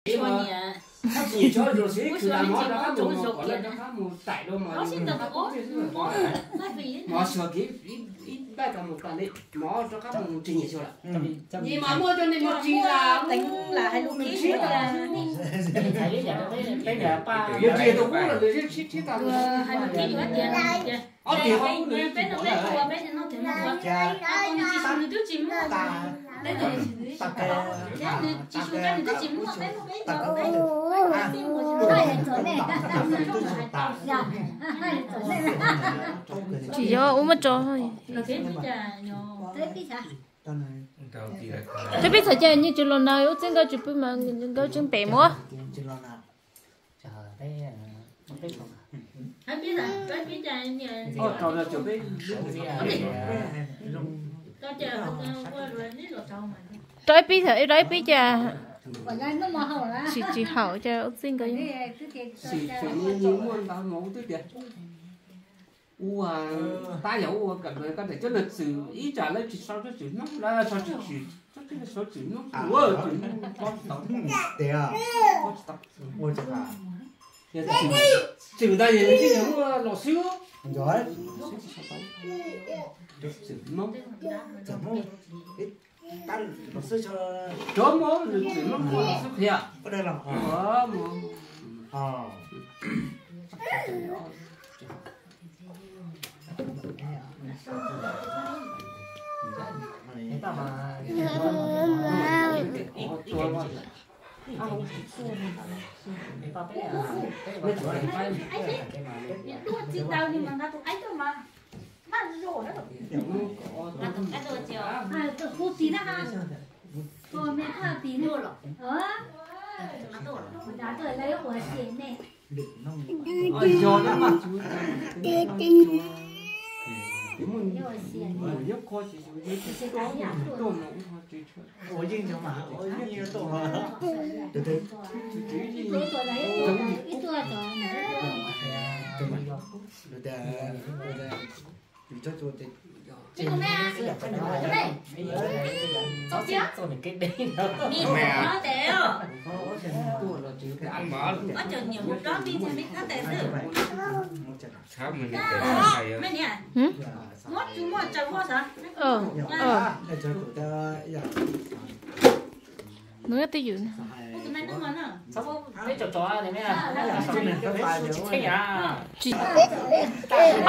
Tab sis nyiam tshua zus xwb, khwv tas mov rov qab mus, kom lawv rov qab mus taim dua mov, mov xyuas kiag ib npaij rau mus tas li, mov rov qab mus tsis nyiam xyuas lawm. Nyiam mas muaj cov niag mos tsis las, teev lam hais lus kiag, mos tsis tus qub los nws yeej tshiab tshiab tas. Hais lus kiag yuav tias, ob tiag, peb no peb ua peb no tiag no ua, nws tsis su nws twb tsis muaj, nws tsis su nws twb tsis muaj, peb muaj peb no. Tsis yog ua muaj tso. Teb peb txhais cai nyiaj tsis los na, ub txij nkawd tsis pw mas nkawd tseem pem muab. Rau ib pib, rau ib pib cas. Tsis, tsis haum cas ub txij nkawd. Ua tab yog ua kawm koj daim cov nws txwm ib tsam lawv tsis sau txwm hnub, lawv sau txwm, sau txwm hnub, ua txwm hnub pob tsis tau, pob tsis tau. Txwm ntawd yog tsis yog muaj los xwb. Txwm hnub, txwm hnub, rov muab nws txwm hnub los xwb qhia. Tus hu tis na, tus me thaj tis na. Ua dav tuaj lawv ua xim me. Ua yeej cov mas, ua yeej tuaj. Ib tuaj cov, Nws twb yws.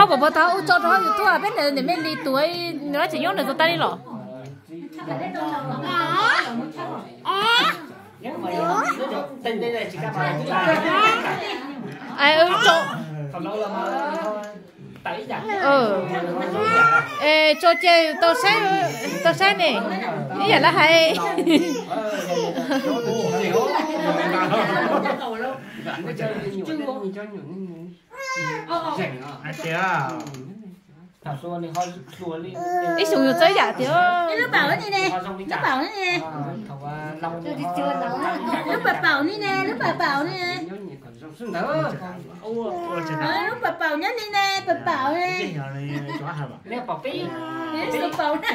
Ob pom pov tau ua tso rau YouTube peb niam me li tuav, nws tsis nyob nws tus tas li los. Tso ces tau saib, tau saib ne, ib yam li hais. Ib xyoo yus txawj yam tiag. Lub paum ni ne, lub paum ni ne, lub paum paum ni ne, lub paum paum ni ne. Lub paum paum nyob ni ne, paum paum ne. Paum peb, paum na.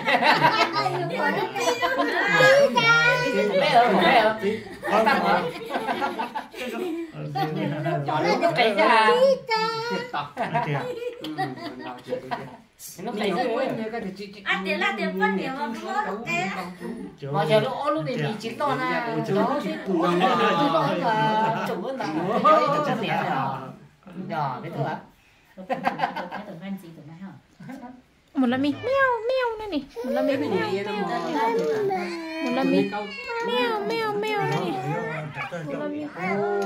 Tias laj tias poj niam mas muab lub qe. Mas yog lub ob lub ni tsis loj na, tsoom ntawd. Mus la mi miau miau na ni, mus la mi miau miau, mus la mi miau miau miau na ni, mus la mi miau miau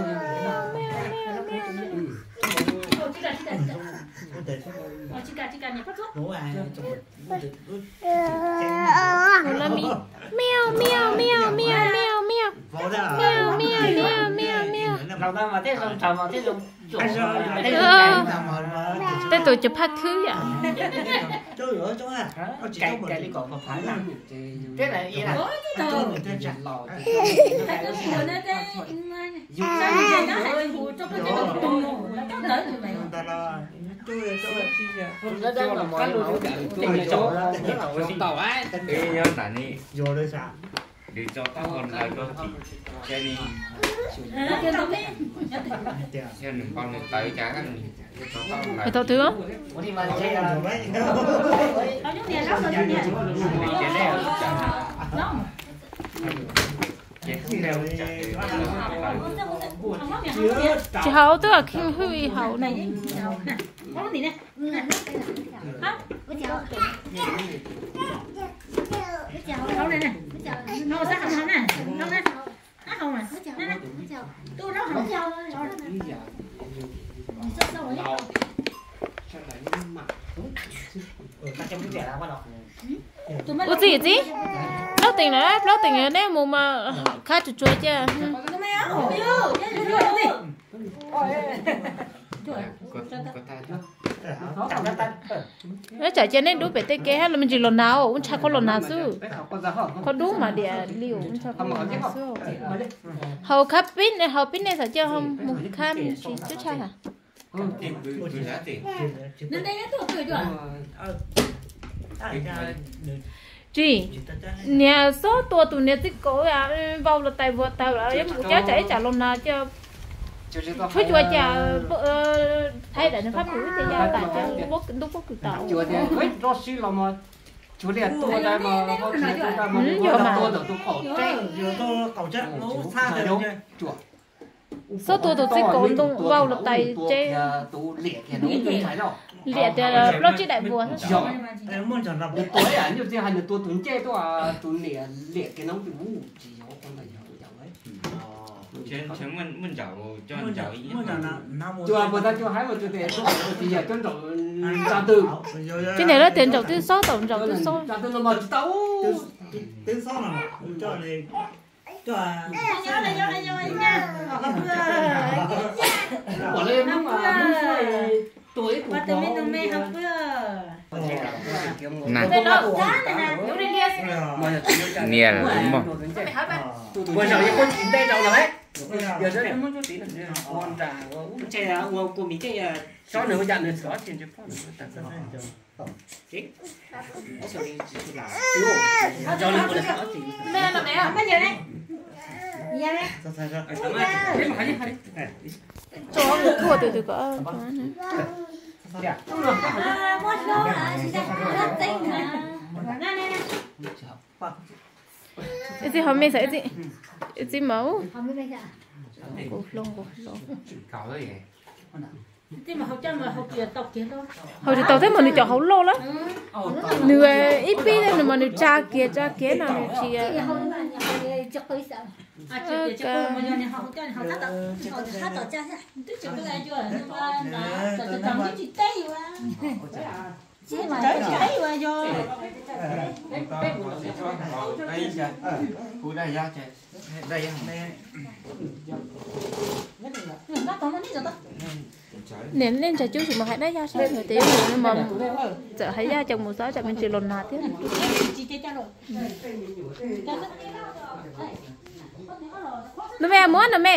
miau na ni. Mus la mi miau miau miau miau miau miau, miau miau miau miau miau. Tej tus cov phaj khwb yam. Nws tso taub hau ntawd rau tim tsev li. Yog nws npau nws tawv cas nws tso taub hau ntawd. Tau twg? Tsis haus, twb kheej hwj haus na. Ua txij txib, plaub teem na, plaub teem nej mus mas khab tsuag tsuag cia. Tsam cia nej dub pem tej kev hab los me ntsis los nag, ua ntshaw qhov los nag xwb. Qhov dub mas diam li ua ntshaw qhov los nag xwb. Haus khab pib, haus pib nej xav cia mus khab me ntsis twb tshaj. Tsis, niag xob tua tus niag txij kaum vau los tais vuag tawg lawm, yuav mus cab tsam ib tsam los nag cia. Tshuav cua cas, thaiv daim niag fab pum ib ce ya tas cia, ntuj pob kws tas. Yog mas. Xob tua tus txij kaum ntoo vau los tais tseb. Liam tias plaub tsib daim vuag. Tsis niam lawv tias ntsaum twb xob, tau ntsaum twb xob. Niam mog. Tso tus twg kom. Ib txij ho me xav ib txij, ib txij mas. Nqus hlo nqus hlo. Haus tsis tau thiab mas nws cov hauv loj lawm. Nws ib pib nws mas nws tsa kiag tsa kiag no nws tsis. Niam, nej ntshav cub tsis mus hais dab yaj seb nws tias yuav mus no mas txawm hais yaj coj mus xwb tsam me ntsis los nag thiab. Nws me muab nws me.